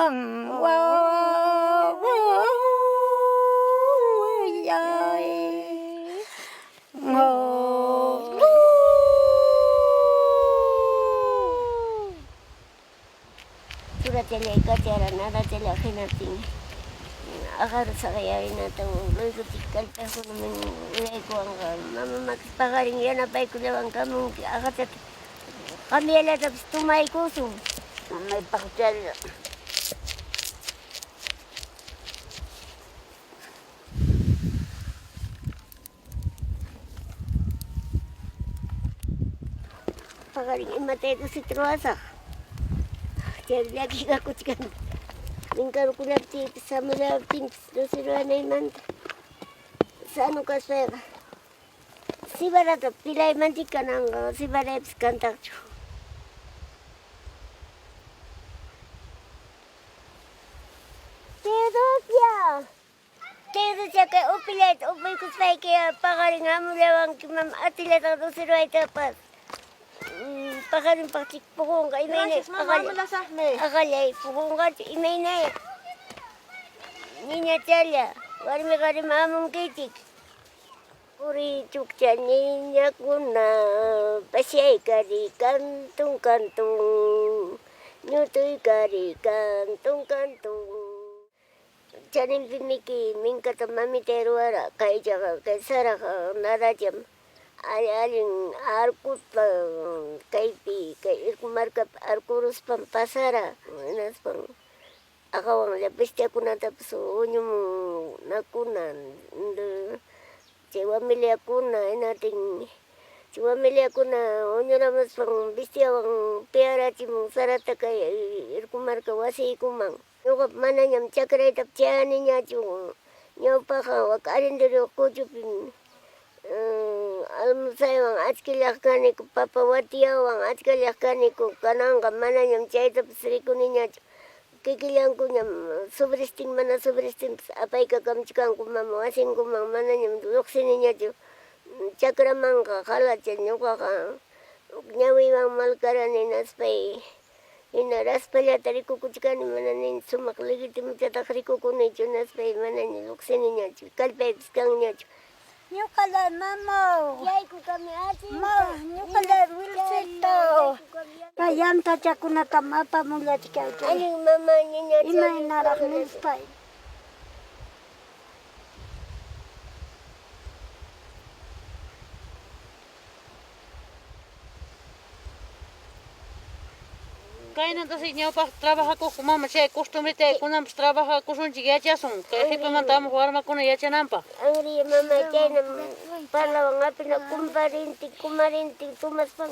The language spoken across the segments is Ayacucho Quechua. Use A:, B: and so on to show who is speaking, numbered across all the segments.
A: Kachkan wawallay.
B: Surachallay kachara nadachalla hinaptin aqarusaqya hinata luego kallpaqkunaman uraykuwanqa mama makas paqarin yanapaykullawankamunki aqachata qamyallatapas tumaykusun. Mamaypaq challa. Paqarin imataykusita ruwasaq. Chay llakiykakuchkani. Minkarukullaptiypas samullaptinpas lusi ruwanaymanta. Sano kaspayqa cebadata pilaymanchik kananqa cebadaypas kantaqchu. Teodosia! Teodosia kay upillayta upuykuspayki paqarin hamullawanki mama atillataq lusi ruwaytapas. Paqarinpaq chik puqunqa imayna aqallay puqunqachu imaynaya. Niñachalla warmi qharima hamunkichik. Quri chukcha niñakuna pasyaykari kantun kantun ñutuykari kantun kantun. Chaninpimiki minkata mamitay ruwara kaychaqa kay saraqa nadacham allin allin arkuspa kaypi kay Irku markapi arkuruspam pasara hinaspan aqawanlla bestiakunatapas huñunakuna chay wamiliakuna hinatin chay wamiliakuna huñuramuspan bestiawan piarachimun sarata kay Irku marka wasiykuman. Ñuqapas manañam chakraytapas chayaniñachu. Ñawpaqqa wak arrenderuyuq kuchupim almorzaywan achkallaq kaniku, papa watiyawan achkallaq kaniku. Kananqa manañam chaytapas rikuniñachu. Kikillankuñam sobrestin mana sobrestinpas apaykakamchkanku mama wasinkuman manañam lluqsiniñachu. Chakramanqa qalacha ñuqaqa ñawiywan malkarani hinaspay Hina raspallata rikukuchkani mana nin sumaq legitimuchataq rikukunichu hinaspay manaña lluqsiniñachu kallpaypas kanñachu.
A: Ñuqalay mamaw.
B: Yaykukami atinta.
A: Ma, ñuqalay Wilcito. Kay yantachakunatam apamullachkayki.
B: Allin mama ñañacha.
A: Imaynaraq nispay.
C: Kaynatasi ñawpaq trabajakuqku mama chay costumbreta kunanpas trabajakusunchik yachasun kay qhipamanta hamuq warmakuna yachananpaq.
B: Anri mama chaynam parlawan apina kumparintin kumarintin tumaspan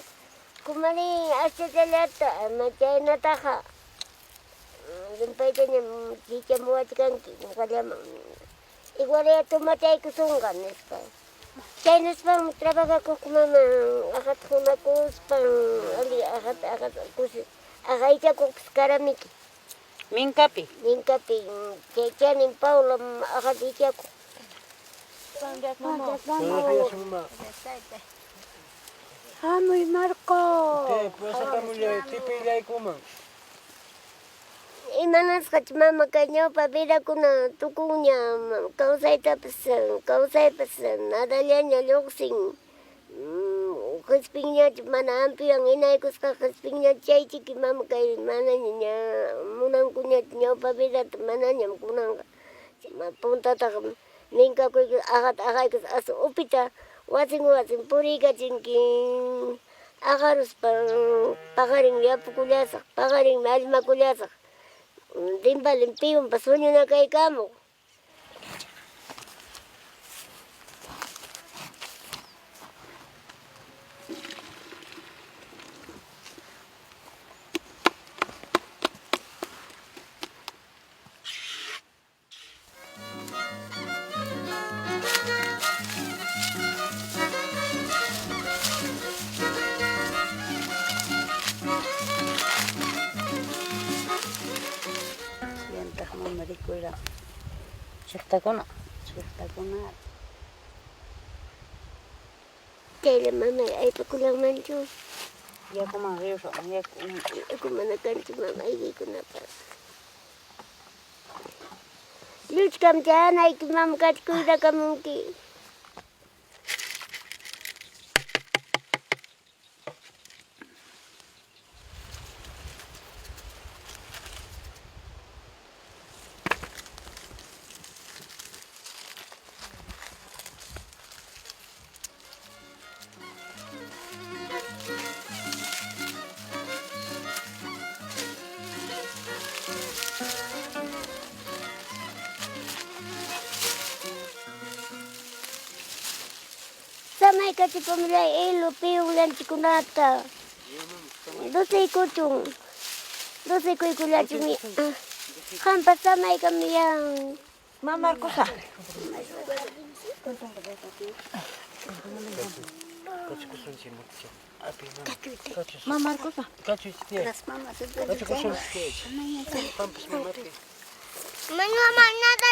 B: kumarin aschachallata ama chaynataqa llumpaytañam chichamuwachkanki ñuqallaman igualaya tumachaykusunqa nispa. Chay nispanmi trabajakuq mama aqata hunakuspan ali aqata aqata kusi aqaychakuqpas karamiki.
C: Minkapi.
B: Minkapi chay chanin Paulam aqata ichakuq.
D: Buenos días, mamá.
A: Hamuy Marco.
D: Pasakamulay, tipillaykuman.
B: Imanasqach mama kay ñawpa vidakuna tukunña kawsaytapas kawsaypas nadallaña lluqsin qispinñachu mana hampiwan hinaykusqa qispinñachu chaychiki mama kay manaña ña munankuñachu ñawpa vidata manañam kunanqa puntataqa minkakuyku aqata aqaykus aswan upita wasin wasin puriykachinki aqaruspa paqarin yapukullasaq paqarinmi allmakullasaq Dimpalin piyunpas huñunakaykamuq.
E: Yantaq mama rikura
C: Chiqtakuna.
E: Chiqtakuna.
B: Chaylla mamay aypakulanmanchu.
C: Yakuman riyuswan yaku.
B: Yaku mana kanchu mama aylluykunapaq. Lluchkam chayanayki mama kachi cuidakamunki. Samay kachipamillay ilo piwlanchikunata. Dosaykuchun. Dosaykuykullachun. Qampa samaykamiyan.
E: Mama Marcosa.
D: Kachukusunchik muticha. Api mama.
E: Mama Marcosa.
D: Kachuy tiya. Kachukusunchik tiya. Pampas mamati.
B: Mama nada.